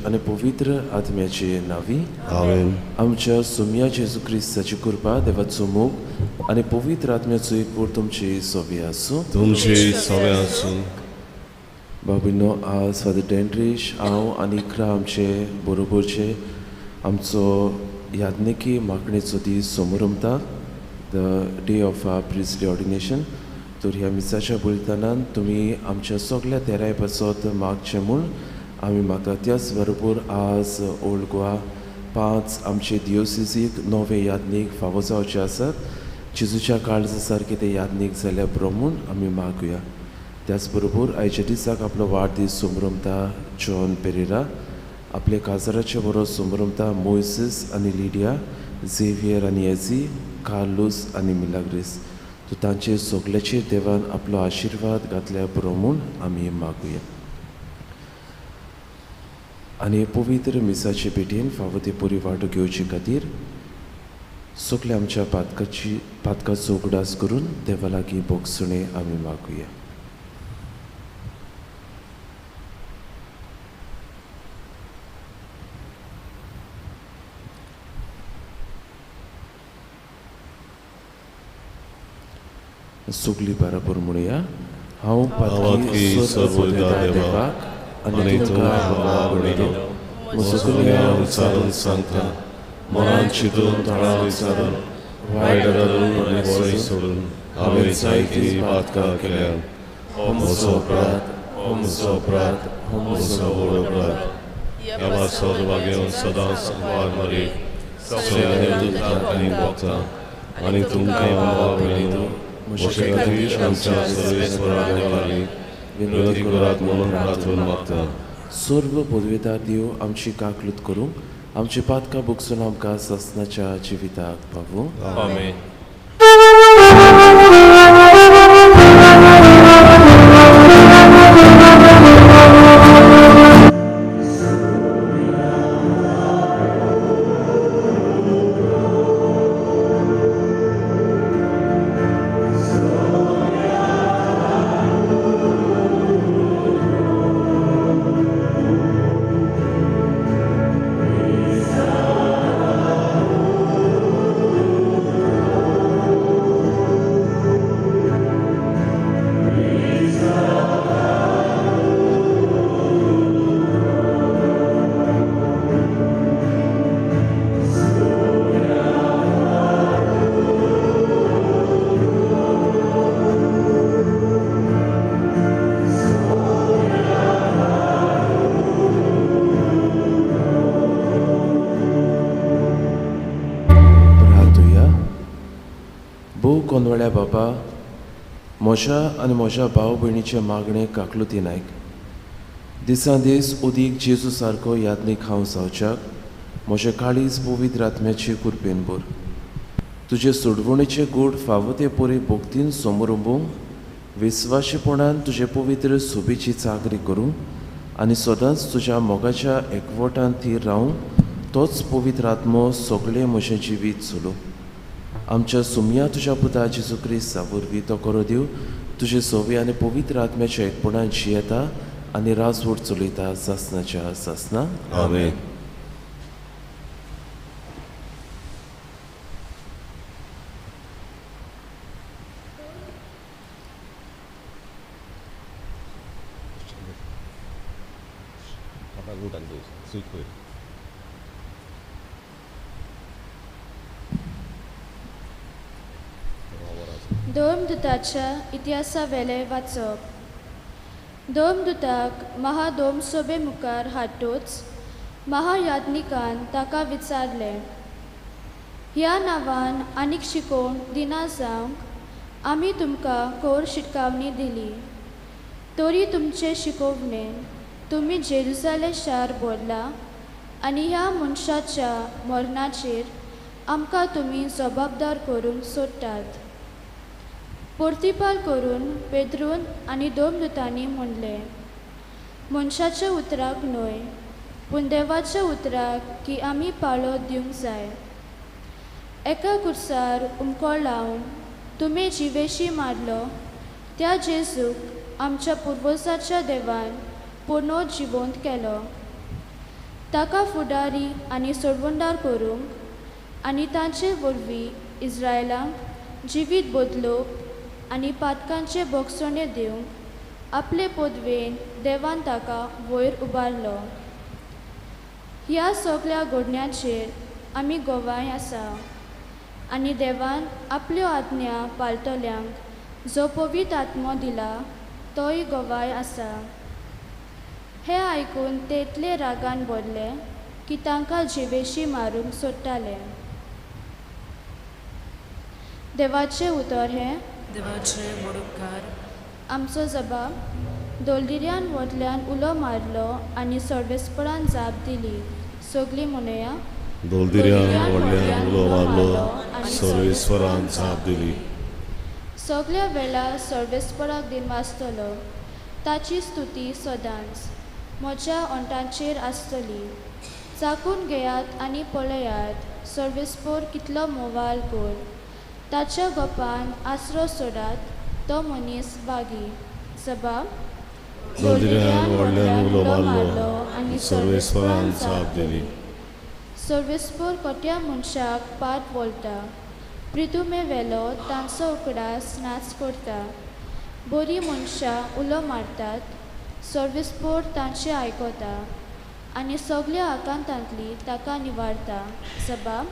आनी पवित्र आत्म्याचे नांवी आमेन. आमच्या सुम्या जेजू क्रिस्ताची कृपा, देवाचो मोग आनी पवित्र आत्म्याचो एकवट तुमची सोबी आसूं. तुमची सगळे आसूं. बाबीनो, आज फादर डेंड्रीश, हांव आनी इकरा आमचे बरोबरचे आमचो याज्ञिकी मागणेचो दीस समोरमता, the day of our priestly ordination. तर ह्या मिसाच्या बलिदानान तुमी आमच्या सगल्या तेराय पासत मागचें म्हूण आमी मागता. त्याच बरोबर आज ओल्ड गोवा 5 आमचे दियोसिसीक नवे याज्ञीक फावो जावचे आसात. जेजूच्या काळजा सारके ते याज्ञीक जाल्यार बरो म्हूण आमी मागुया. त्याच बरोबर आयच्या दिसाक आपलो वाडदीस समरमता जॉन पेरेरा, आपले काजाराचे बरो समरमता मोयसीस आनी लिडिया, झेवियर आनी एझी, कार्लूस आनी मिलाग्रीस. तर तांचे सगल्याचेर देवान आपलो आशिर्वाद घातल्यार बरो म्हूण आमी मागुया. आनी पवित्र मिसाचे भेटेन फावो ते परी वांटो घेवचे खातीर सगल्या आमच्या पातकाचो उगडास करून देवा लागीं भोगसणें आमी मागुया. सगली बराबर म्हणुया, हांव पातकी सर्वोदय देवाक आनी तुमकां सगल्या विचारून सांगता, मनान चिंतून थळां विचारून वायट धरून आनी बरें सोडून हांवें जायतीं पातकां केल्यात. हो म्हजो अपराध, हो म्हजो अपराध, हो म्हजो व्हड अपराध. ह्या पासत वागेवन सदांच वार मारी सगळ्या देवदूतांक आनी भोगता आनी तुमकां भाव भयणींनो म्हजे खातीर आमच्या सर्वेस्परा देवाली विनंती करात म्हणून प्रार्थना मागता. सर्व पदवेदार देव आमची काकलूत करूंक आमची पातकां भोगसून आमकां सासणाच्या जिविताक पावूं. आमेन. कोंदवळ्या बापा, म्हज्या आनी म्हज्या भाव भयणीचे मागणे काकलुती नायक दिसान दीस उदीक जेजू सारको याज्ञीक हांव जावच्याक म्हजें काळीज पवित्र आत्म्याचे कृपेन भर. तुजे सोडवणेचे गूड फावो ते परी भक्तीन समोर विस्वाशीपणान तुजे पवित्र सोबीची चाकरी करूंक आनी सदांच तुज्या मोगाच्या एकवटान थीर रावूंक तोच पवित्र आत्मो सगळें म्हजें जिवीत चलोवं. आमच्या सुमया तुज्या पुता जेजू क्रिस्ता वरवीं तो करो दिव तुजे सोबी आनी पवित्र आत्म्याच्या एकपणान जियेता आनी राजवट चलयता सासणाच्या सासना. आमेन. धर्मदूताच्या इतिहासावेलें वाचप. धर्मदूताक महाधोमसभे मुखार हाडटूच महायाज्ञिकान ताका विचारलें, ह्या नांवान आनीक शिकोवण दिना जावंक आमी तुमकां खर शिटकावणी दिली, तरी तुमचे शिकोवणेन तुमी जेरुजालेम शार भरला आनी ह्या मनशाच्या मरणाचेर आमकां तुमी जबाबदार करूंक सोदतात. प्रतिपाल करून पेद्रून आनी धर्मदूतांनी म्हणलें, मनशाच्या उतराक न्हय पूण देवाच्या उतराक की आमी पाळो दिवंक जाय. एका कुर्सार उमको लावन तुमी जिवेशी मारलो त्या जेजूक आमच्या पुर्वजाच्या देवान पुर्नो जिवंत केलो. ताका फुडारी आनी सोडवणदार करूंक आनी तांचे वरवीं इस्रायलांक जिवीत बदलूंक आनी पातकांचे भोगसणे दिवंक आपले पदवेन देवान ताका वयर उबारलो. ह्या सगळ्या घडण्यांचेर आमी गवाय आसा आनी देवान आपल्यो आज्ञा पाळटल्यांक जो पवित्र आत्मो दिला तोय गवाय आसा. हें आयकून ते इतले रागान भरले की तांकां जिवेशी मारूंक सोदताले. देवाचें उतर हें देवाचे मोडुपकार. आमचो जबाब दोलदिऱ्यान वतल्यान उलो मारलो आनी सर्वेस्परान जाप दिली. सगळीं म्हणया, दोलदिऱ्यान व्हडल्यान उलो मारलो, सर्वेस्परान जाप दिली. सगल्या वेळार सर्वेस्पराक दिनवासतलो, ताची स्तुती सदांच म्हज्या ओंठांचेर आसतली. चाकून घेयात आनी पळयात सर्वेस्पोर कितलो मोवाल गोड. ताच्या गोपान आसरो सोडात, तो मनीस बागी. जबाब दोलदिऱ्यान व्हडल्यान उलो मारलो आनी सर्वेस्परान जाप दिली. सर्वेस्पोर कोट्या मनशाक पाट वळटा, प्रितुमे वेलो तांचो उकडास नाच करता. बरीं मनशां उलो मारतात, सर्वेस्पोर तांचें आयकता आनी सगल्या आकांतांतली ताका निवारता. जबाब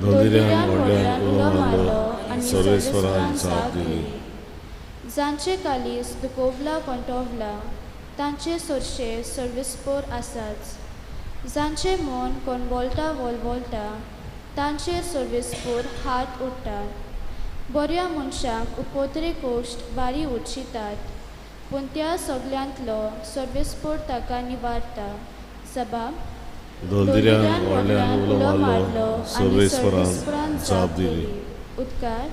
दोलदिऱ्यान व्हडल्यान उलो मारलो आनी सर्वेस्परान जाप दिली. जांचे कालीस दुकोवला कंटोवला तांचे सोरशे सर्वेस्पोर आसाच. जांचे मन कोणवोलता वोलवोलता तांचे सर्वेस्पोर हात उडटा. बऱ्या मनशांक उपत्रे कोश्ट बारी उडशितात, पूण त्या सगल्यांतलो सर्वेस्पोर ताका निवारता. जबाब दोलदिऱ्यान व्हडल्यान उलो मारलो, सर्वेस्परान जाप दिली. उदकार.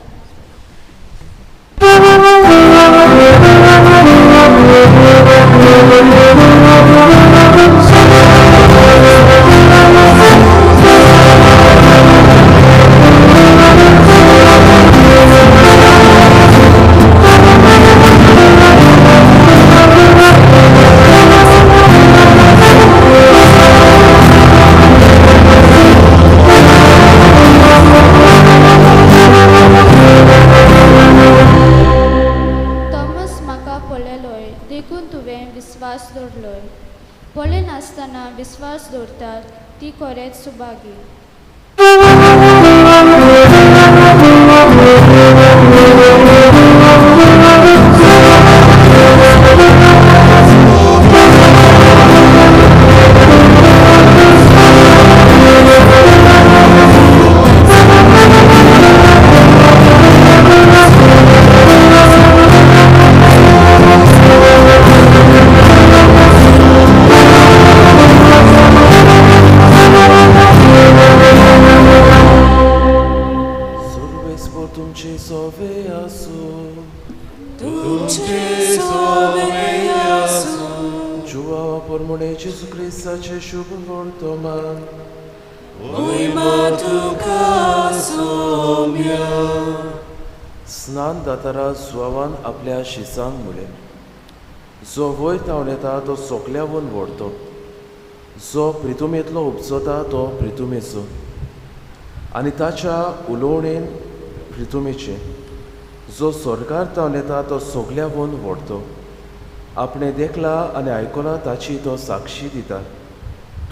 पळयनासतना विस्वास दवरतात ती खरेंच सुभागी. स्नान दातारा सुवान आपल्या शिसांक म्हळें, जो वयर धांवन येता तो सोकल्यावन व्हडतो, जो प्रितुमेंतलो उपजता तो प्रितुमेचो आनी ताच्या उलोवणेन प्रितुमेचें. जो सरकार धांवन येता तो सोगल्यावन व्हडतो, आपणें देखला आनी आयकला ताची तो साक्षी दिता,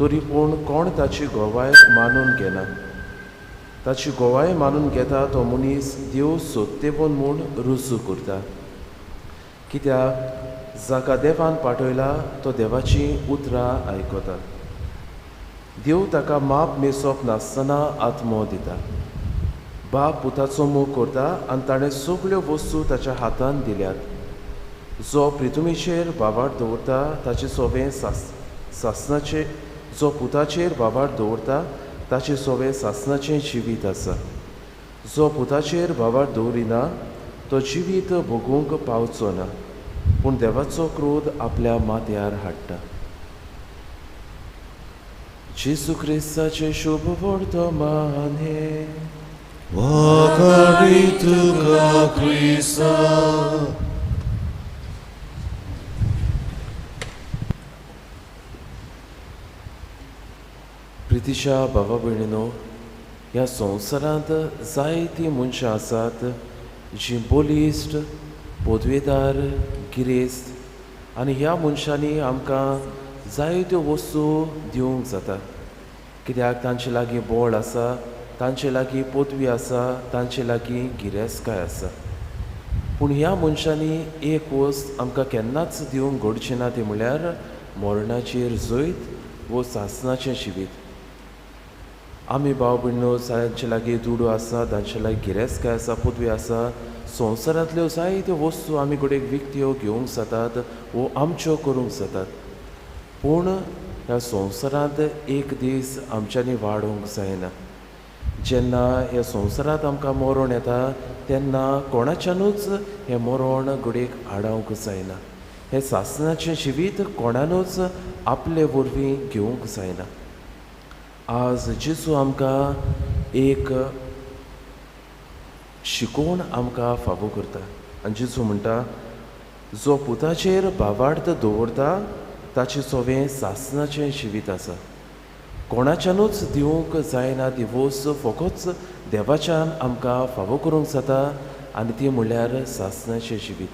तरी पूण कोण ताची गवाय मानून घेना. ताची गवाय मानून घेता तो मनीस देव सोदतेवन म्हूण रुजू करता, कित्याक जाका देवान पाठयला तो देवाचीं उतरां आयकता. देव ताका माप मेसप नासतना आत्मो दिता. बाप पुताचो मोग करता आनी ताणें सगळ्यो वस्तू ताच्या हातान दिल्यात. जो प्रितुमेचेर बाबार दवरता ताचे सोबें सासनाचें, जो पुताचेर बाबार दवरता ताचे सोबें सासनाचें जिवीत आसा. जो पुताचेर बाबार दवरिना तो जिवीत भोगूंक पावचो ना, पूण देवाचो क्रोध आपल्या माथ्यार हाडटा. जेजू क्रिस्ताचें शुभ वर्तमान हें. वाखाणी तुका क्रिस्ता. प्रितीशा बाबा भयणीनो, ह्या संवसारांत जायतीं मनशां आसात जीं बलिश्ट, पदवेदार, गिरेस्त आनी ह्या मनशांनी आमकां जायत्यो वस्तू दिवंक जाता, कित्याक तांचे लागीं बळ आसा, तांचे लागीं पदवी आसा, तांचे लागीं गिरेस्तकाय आसा. पूण ह्या मनशांनी एक वस्त आमकां केन्नाच दिवंक घडची ना, ती म्हणल्यार मरणाचेर जैत वो सासणाचें जिवीत. आमी भाव भयणो जांचे लागीं दुडू आसा, तांचे लागीं गिरेस्तकाय आसा, पदवी आसा, संवसारांतल्यो जायत्यो वस्तू आमी घडयेक विकत्यो घेवंक जातात वो आमच्यो करूंक जातात, पूण ह्या संवसारांत एक दीस आमच्यांनी वाडोवंक जायना. जेन्ना ह्या संवसारांत आमकां मरण येता तेन्ना कोणाच्यानूच हें मरण घडयेक आडावंक जायना. हें सासणाचें जिवीत कोणानूच आपले वरवीं घेवंक जायना. आज जेजू आमकां एक शिकोवण आमकां फावो करता आनी जेजू म्हणटा, जो पुताचेर भावार्थ दवरता ताचें सवें सासणाचें जिवीत आसा. कोणाच्यानूच दिवंक जायना ती वस्त फकत देवाच्यान आमकां फावो करूंक जाता आनी ती म्हणल्यार सासणाचें जिवीत.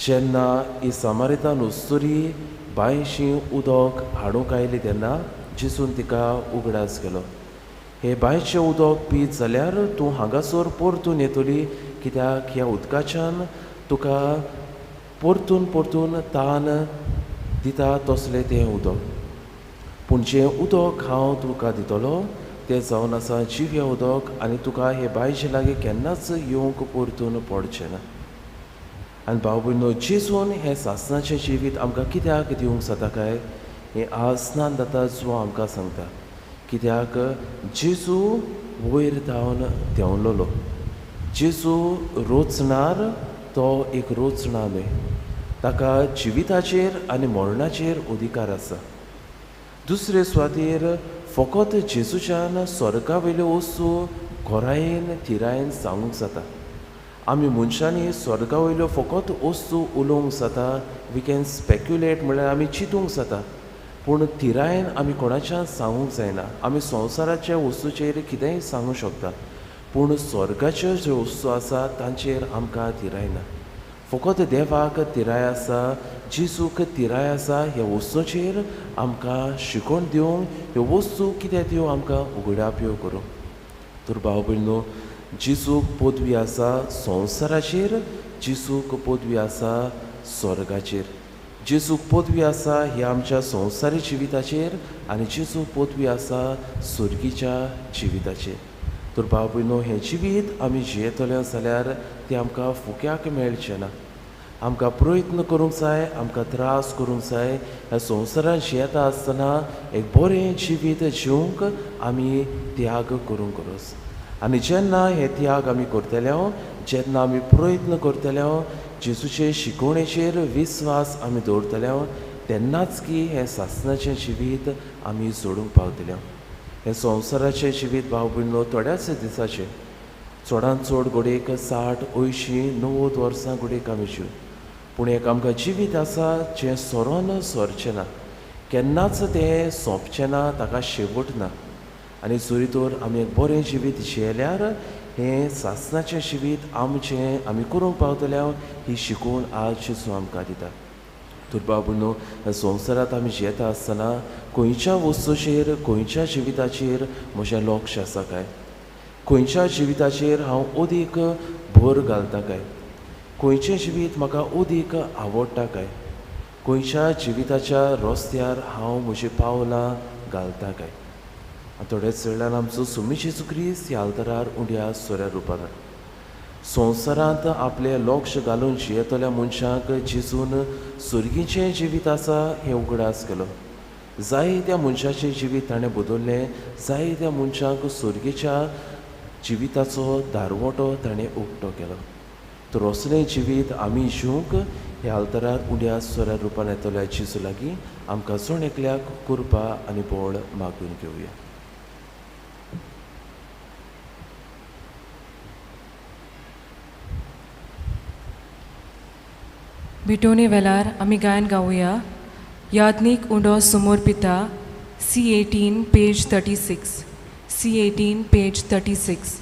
जेन्ना ही सामारितान अस्तुरी बांयशी उदक हाडूंक आयली तेन्ना जेजून तिका उगडास केलो, हे बांयचें उदक पीत जाल्यार तूं हांगासर परतून येतली, कित्याक ह्या उदकाच्यान तुका परतून परतून तान दिता तसलें तें उदक. पूण जें उदक हांव तुका दितलो तें जावन आसा जिव्या उदक आनी तुका हे बांयचे लागीं केन्नाच येवंक परतून पडचें ना. आनी भाव भयणो, जेजून हें सासणाचें जिवीत आमकां कित्याक दिवंक जाता काय हें आज स्नान जाता जो आमकां सांगता, कित्याक जेजू वयर धांवन देंवलोलो. जेजू रोचणार तो एक रोचणा न्हय, ताका जिविताचेर आनी मरणाचेर अधिकार आसा. दुसरे सुवातेर फकत जेजूच्यान स्वर्गा वयल्यो वस्तू खोरायेन थिरायेन सांगूंक जाता. आमी मनशांनी स्वर्गा वयल्यो फकत वस्तू उलोवंक जाता, we can speculate म्हणल्यार आमी चिंतूंक जाता, पूण थिरायेन आमी कोणाच्यान सांगूंक जायना. आमी संवसाराच्या वस्तूचेर कितेंय सांगूंक शकता, पूण स्वर्गाच्यो ज्यो वस्तू आसा तांचेर आमकां थिराय ना. फकत देवाक थिराय आसा, जेजूक थिराय आसा ह्या वस्तूचेर आमकां शिकोवन दिवंक, ह्यो वस्तू कितें त्यो आमकां उगडाप्यो करूंक. तर भाव भयणो, जेजूक पदवी आसा संवसाराचेर, जेजूक पदवी आसा स्वर्गाचेर, जेजूक पदवी आसा ह्या आमच्या संवसारी जिविताचेर आनी जेजूक पदवी आसा स्वर्गीच्या जिविताचेर. तर भाव भयणो, हें जिवीत आमी जियेतले जाल्यार तें आमकां फुक्याक मेळचें ना. आमकां प्रयत्न करूंक जाय, आमकां त्रास करूंक जाय. ह्या संवसारांत जियेता आसतना एक बरें जिवीत जिवंक आमी त्याग करूंक गरज. आनी जेन्ना हे त्याग आमी करतले, जेन्ना आमी प्रयत्न करतले, जेजूचे शिकोवणेचेर विस्वास आमी दवरतले, तेन्नाच की हें सासणाचें जिवीत आमी जोडूंक पावतले. हें संवसाराचें जिवीत भाव भयणो थोड्याच दिसाचें, चडांत चड घडयेक 60, 80, 90 वर्सां घडयेक आमी जीव, पूण एक आमकां जिवीत आसा जें सरोन सरचें ना, केन्नाच तें सोंपचें ना, ताका शेवट ना. आनी जरी तर आमी एक बरें जिवीत जियेल्यार हें सासणाचें जिवीत आमचें आमी करूंक पावतले ही शिकोवण आज जेजू आमकां दिता. तर भाव भयणो, ह्या संवसारांत आमी जियेता आसतना खंयच्या वस्तूचेर, खंयच्या जिविताचेर म्हजें लक्ष आसा काय, खंयच्या जिविताचेर हांव अदीक भर घालता काय, खंयचें जिवीत म्हाका अदीक आवडटा काय, खंयच्या जिविताच्या रस्त्यार हांव म्हजीं पावलां घालता काय. थोड्याच वेळान आमचो सुमी जेजू क्रिस्त ह्या आल्तरार उंड्या सोऱ्या रुपान संवसारांत आपलें लक्ष घालून जियेतल्या मनशांक जेजून सुर्गीचें जिवीत आसा हें उगडास केलो. जायत्या मनशाचें जिवीत ताणें बदल्लें, जायत्या मनशांक सुर्गीच्या जिविताचो दारवटो ताणें उक्तो केलो. तर असलें जिवीत आमी जिवंक ह्या आल्तरार उंड्या सोऱ्या रुपान येतल्या जेजू लागीं आमकां जण एकल्याक कृपा आनी बळ मागून घेवया. भेटवणे वेळार आमी गायन गावया, याज्ञीक उंडो समोर पिता C18, page 36. C18, page 36.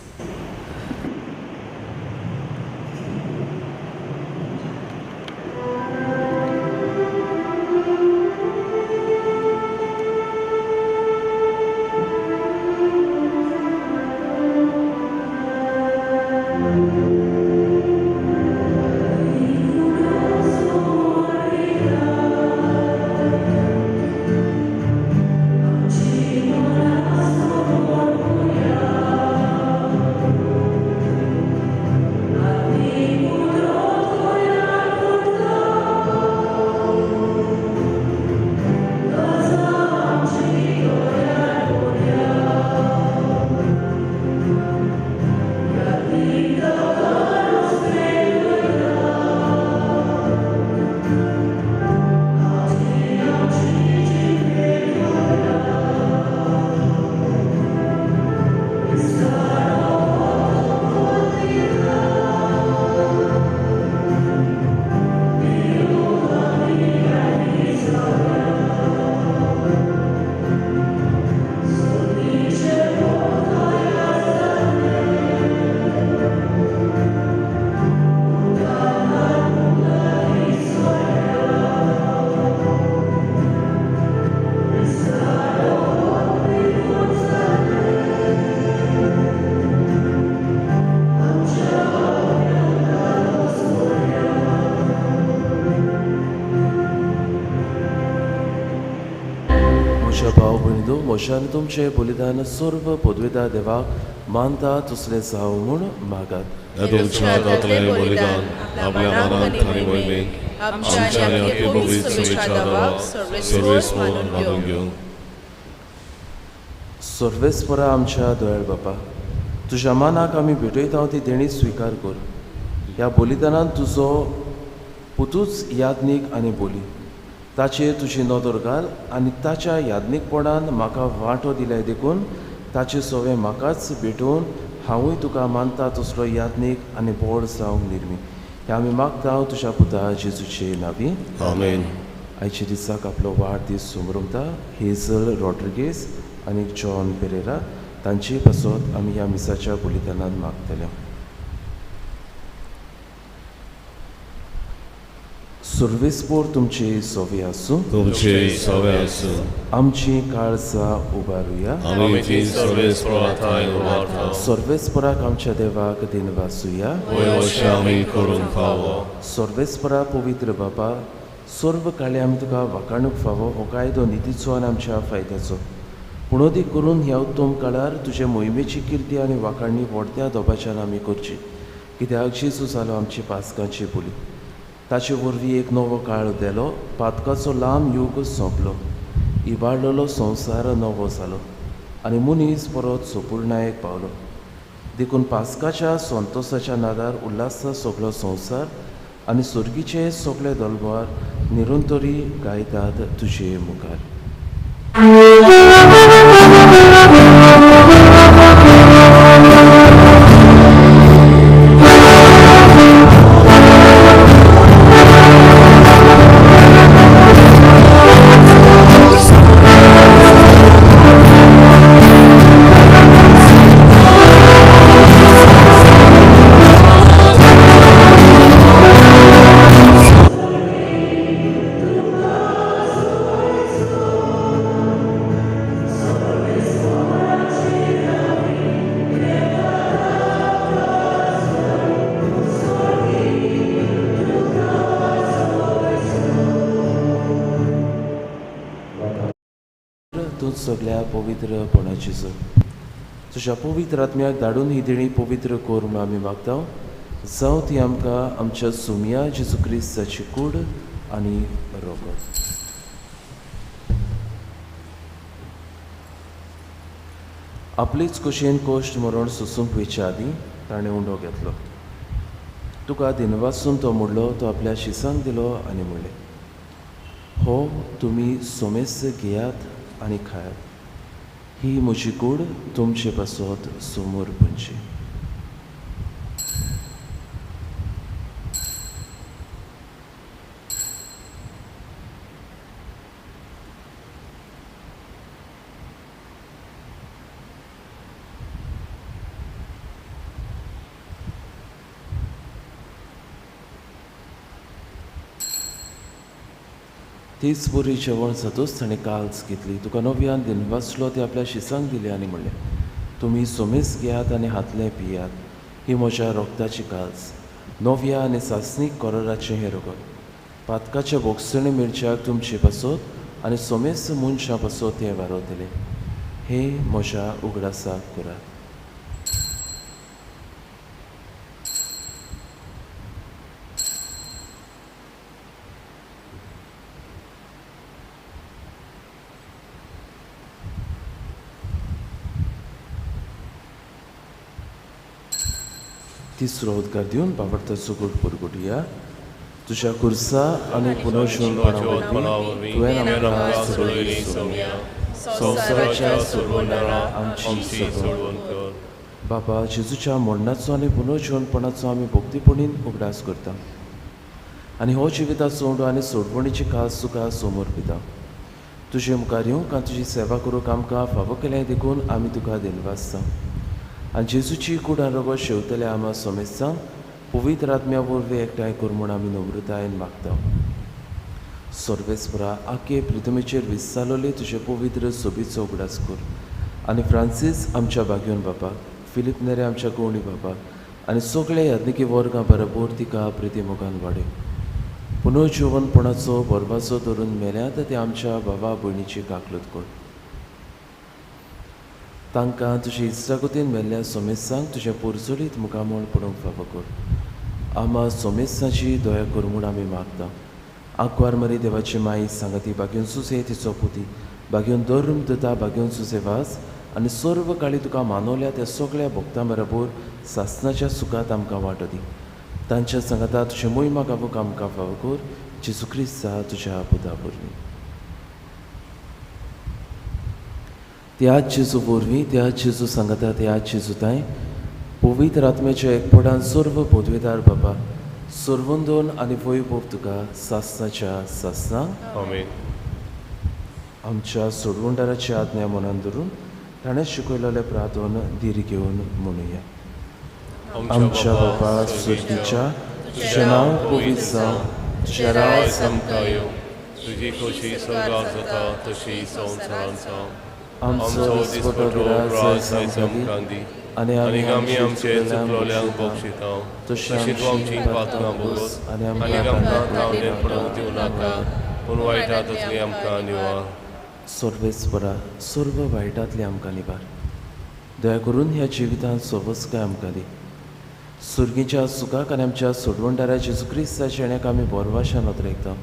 म्हज्या आनी तुमचें बलिदान सर्व पदवेदार देवाक मानता तसलें जावं म्हूण मागात. तुमच्या हातांतलें बलिदान आपल्या मनान आनी मोहिमेन आमच्या आनी आमच्या पवित्र सभेच्या देवाक सर्वेस्पर मानून घेवं. सर्वेस्परा आमच्या दयाळ बापा, तुज्या मानाक आमी भेटयता ती देणी स्विकार कर. ह्या बलिदानान तुजो पुतूच याज्ञीक आनी बोली ताचेर तुजी नदर घाल आनी ताच्या याज्ञीकपणान म्हाका वांटो दिलाय देखून ताचे सवे म्हाकाच भेटोवन हांवूय तुका मानता तसलो याज्ञीक आनी बोड जावंक निर्मी. हें आमी मागता तुज्या पुता जेजूचे नांवी. आमेन. आयच्या दिसाक आपलो वाडदीस समरमता हेझल रॉड्रिगेज आनी जॉन पेरेरा तांचे पासत आमी ह्या मिसाच्या बलिदानान मागतले. सर्वेस्पोर तुमचे सोवे आसूं, तुमचे सोवे आसूं. आमची काळजां उबारुया, आमी ती सर्वेस्पोरा थांय उबारता. सर्वेस्पोराक आमच्या देवाक दिनवासुया, वय आमी करूंक फावो. सर्वेस्पोरा पवित्र बापा, सर्व काळे आमी तुका वाखाणूक फावो हो कायदो नितीचो आनी आमच्या फायद्याचो. पूण अदीक करून ह्या उत्तम काळार तुजे मोहिमेची किर्ती आनी वाखाणणी व्हडत्या दबाच्यान आमी करची, कित्याक जेजू जालो आमची पासकांची बोली. ताचे वरवीं एक नवो काळ दिलो, पातकाचो लांब यूग सोंपलो, इबाडलेलो संवसार नवो जालो आनी मनीस परत सोपूर्णायेक पावलो. देखून पास्काच्या संतोसाच्या नादार उल्हासता सगलो संवसार आनी सुर्गीचे सगळे दलबार निरंतरी गायतात तुजे मुखार. सगळ्या पवित्रपणाची सर तुज्या पवित्र आत्म्याक धाडून ही देणी पवित्र कर म्हूण आमी मागता. जावं ती आमकां आमच्या सुमया जेजू क्रिस्ताची कूड आनी रोगत. आपलेच कुशेन कोश्ट मरण सोसूंक वयच्या आदीं ताणें उंडो घेतलो. तुका दिनवासून तो मोडलो, तो आपल्या शिसांक दिलो आनी म्हणलें, हो तुमी सोमेस्त घेयात आनी खायात, ही म्हजी कूड तुमचे पासत समोर पुंची. तीच पुरी जेवण जातूच ताणें काल्स घेतली, तुका नव्यान दिनवासलो, ती आपल्या शिसांक दिली आनी म्हणलें, तुमी सोमेस घेयात आनी हातलें पियात, ही म्हज्या रोगताची काल्स, नव्या आनी सासणीक कोराराचें हें रगत, पातकाच्या बोगसणे मिरच्याक तुमचे पासत आनी सोमेस मनशां पासत हें वारवतलें, हें म्हज्या उगडासाक करात. तिसरो उद्गार दिवन बाबडताचो गोड परगटुया. तुज्या खुर्सा आनी पुनर्जीवनपणा वरवीं तुवें आमकां सोडयली सोम्या, संवसाराच्या सोडवणदारा आमची सोडवण कर. बाबा, जेजूच्या मरणाचो आनी पुनर्जीवनपणाचो आमी भक्तीपणीन उगडास करता आनी हो जिविताचो उंडो आनी सोडवणीची खास तुका समर्पिता. तुजे मुखार येवंक आनी तुजी सेवा करूंक आमकां फावो केलें देखून आमी तुका दिनवासता. आनी जेजूची कूड आनी रगत शेवतल्या आमा सोमेस्तांक पवित्र आत्म्या वरवीं एकठांय कर म्हूण आमी नम्रतायेन मागता. सर्वेस्परा, आखे प्रितमेचेर विस्सालोले तुजे पवित्र सोबीचो उगडास कर आनी फ्रांसीस आमच्या बागयोन बापाक, फिलीप नेरे आमच्या गवणी बापाक आनी सगळे याज्ञिकी वर्गां बरोबर तिका प्रिती मोगान वाडय. पुनर्जीवनपणाचो बरबाचो धरून मेल्यात ते आमच्या बाबा भयणीची काकलूत कर. तांकां तुजे इश्टागतीन मेल्ल्या सोमेस्तांक तुजें पोरजोलीत मुखामळ पडोवंक फावो कर. आमा सोमेस्तांची दया कर म्हूण आमी मागता. आंकवार मरी देवाची माई सांगाती बागेवन सुसे तिचो पुती, बागेवन धर्म दिता, बागेवन सुसे वास आनी सर्व काळी तुका मानवल्या त्या सगळ्या भक्तां बरोबर सासनाच्या सुखांत आमकां वांटो दी. तांच्या सांगाता तुजें मोहिमा गावूंक आमकां फावो कर, जेजू क्रिस्ता तुज्या पुता वरवीं. त्याच जेजू वरवीं, त्याच जेजू सांगाता, त्याच जेजू तांय पवित्र आत्म्याच्या एकपणान सर्व पदवेदार बाबा, सर्वंदोन आनी वैभव तुका सासनाच्या सासना. आमेन. आमच्या सोडवणदाराची आज्ञा मनान धरून ताणें शिकयलेलें प्रार्थन धीर घेवन म्हणुया. आमच्या बाबा सर्गीच्या, तुजें नांव पवित्र जावं, तुजें राज आमकां येवं, तुजी खोशी स्वर्गार जाता तशी संवसारांत जावं. आमचो दिसपटो ग्रास आयज आमकां दी आनी आमी आमचे चुकलोल्यांक बक्षिता तशी तूं आमची पातकां भोगोस आनी आमकां तावडेन पडोवंक दिवं नाका, पूण वायटांतली आमकां निवार. सर्वेस्परा, सर्व वायटांतली आमकां निवार. दया करून ह्या जिवितांत सोबसकाय आमकां दी. सुर्गीच्या सुखाक आनी आमच्या सोडवणदारा जेजू क्रिस्ताच्या येण्याक आमी बोरवाशान नदरेकता.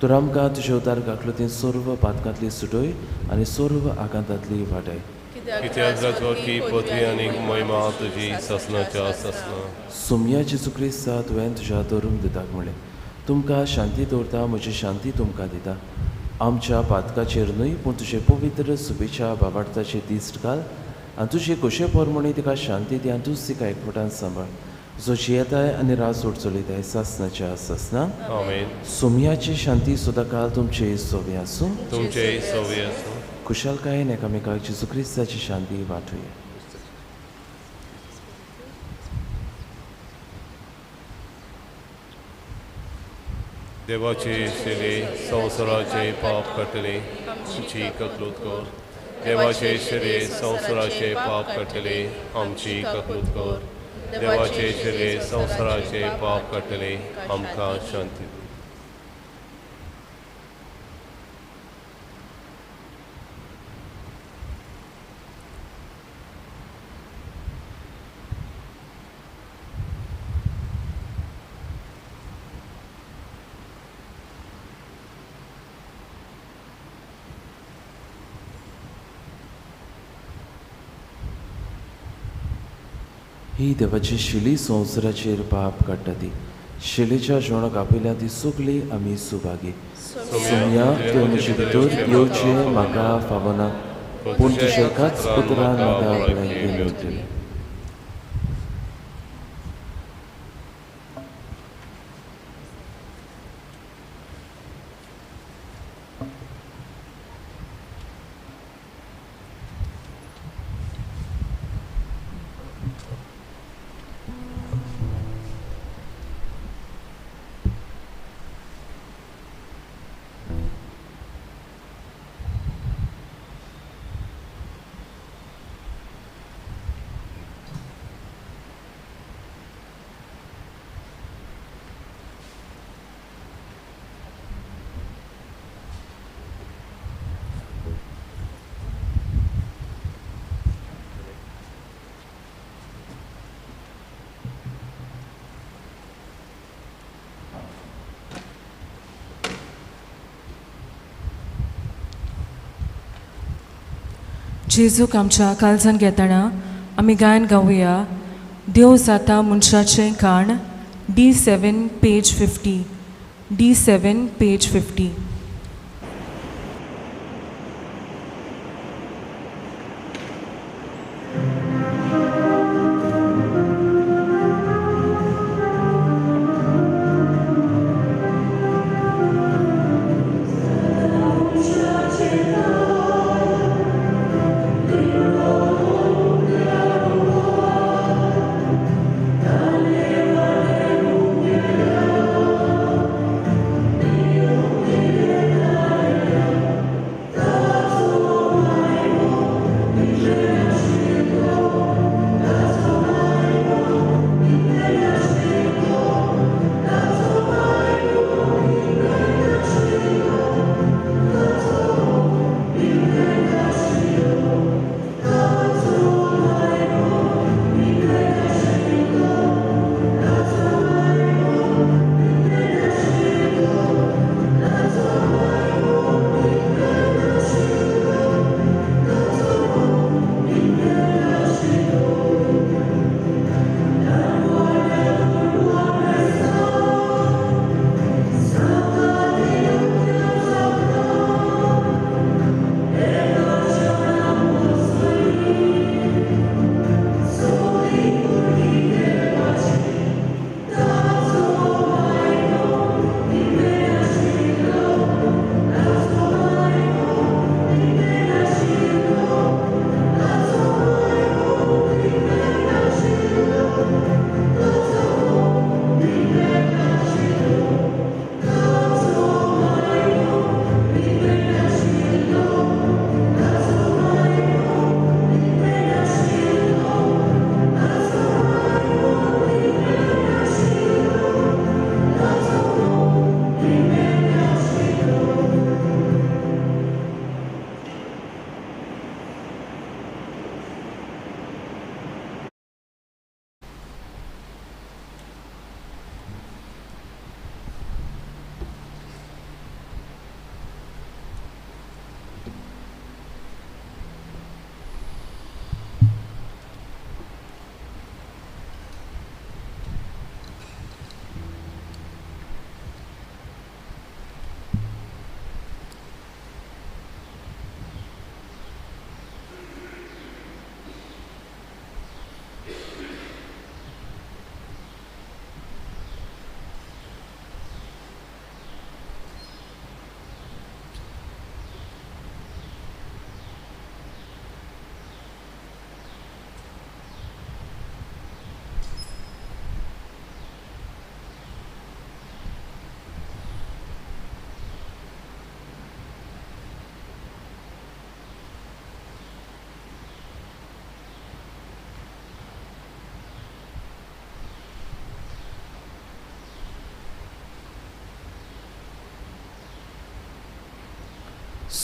तर आमकां तुजे उदार गाखलो सर्व पातकांतली सुटय आनी सर्व आकांतांतली वाटय. कित्याक राजवटी पदवी आनी महिमा तुजी सासनाच्या सासना. सोमया जेजू क्रिस्ता, तुवें तुज्या धरून दिताक म्हणलें, तुमकां शांती दवरता, म्हजी शांती तुमकां दिता. आमच्या पातकाचेर न्हय पूण तुजे पवित्र सुबेच्या बाबार्थाचे दिश्ट घाल आनी तुजे खोशे प्रमाणे तिका शांती दी आनी तूंच तिका एकवटान सांबाळ, जो जियेताय आनी राजवट चलयताय सासनाच्या सासना. आमेन. सोमयाची शांती सदांकाळ तुमचे सोबे आसूं. तुमचे सोबे आसूं. खुशालकायेन एकामेकाक जेजू क्रिस्ताची शांती वांटुया. देवाचे शिले संवसाराचे पाप काडटले, आमची ककलूत कर. देवाचे शिले संवसाराचे पाप काडटले, आमची ककलूत कर. देवाचे शिले संवसाराचे पाप काडटले, आमकां शांती दी. ही देवाची शिली संवसाराचेर पाप काडटा ती शिलेच्या जेवणाक आपयल्या ती सगळी आमी सुभागी. सोमया, तुवें म्हजे भितर येवचें म्हाका फावना, पूण तुज्या एकाच उतरान म्हाका भलायकी मेळटली. जेजूक आमच्या काळजान घेतना आमी गायन गावया देव जाता मनशाचें काण D7 page 50 D7 page 50.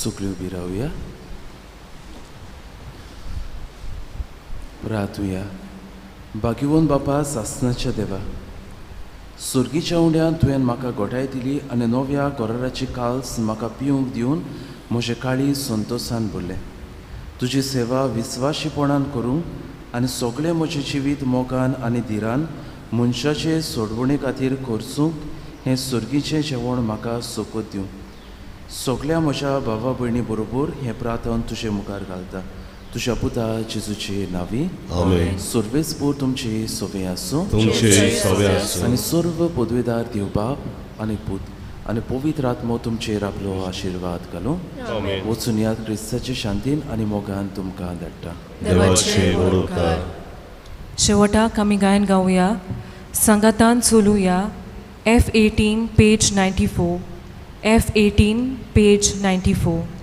सगळ्यो उबी रावया, प्रार्थुया. भाग्यवंत बापा सासनाच्या देवा, सुर्गीच्या उंड्यान तुवें म्हाका गोठाय दिली आनी नव्या कराराची काल्स म्हाका पिवंक दिवन म्हजें काळीज संतोशान भरलें. तुजी सेवा विस्वाशीपणान करूंक आनी सगळें म्हजें जिवीत मोगान आनी धिरान मनशाचे सोडवणे खातीर खर्चूंक हें सुर्गीचें जेवण म्हाका सोकोत दिवं. सगळ्या म्हज्या भावा भयणी बरोबर हें प्रार्थन तुजे मुखार घालता, तुज्या पुता जेजूचे नांवी. आमेन. सर्वेस्पूर तुमचे सोवे आसूं आनी सर्व पदवेदार देव बाप आनी पूत आनी पवित्र आत्मो तुमचेर आपलो आशिर्वाद घालूं. वचून याद क्रिस्ताचे शांतीन आनी मोगान तुमकां धाडटा. शेवटाक आमी गायन गावया, सांगातान चलुया. F18 page 94, F18 page 94.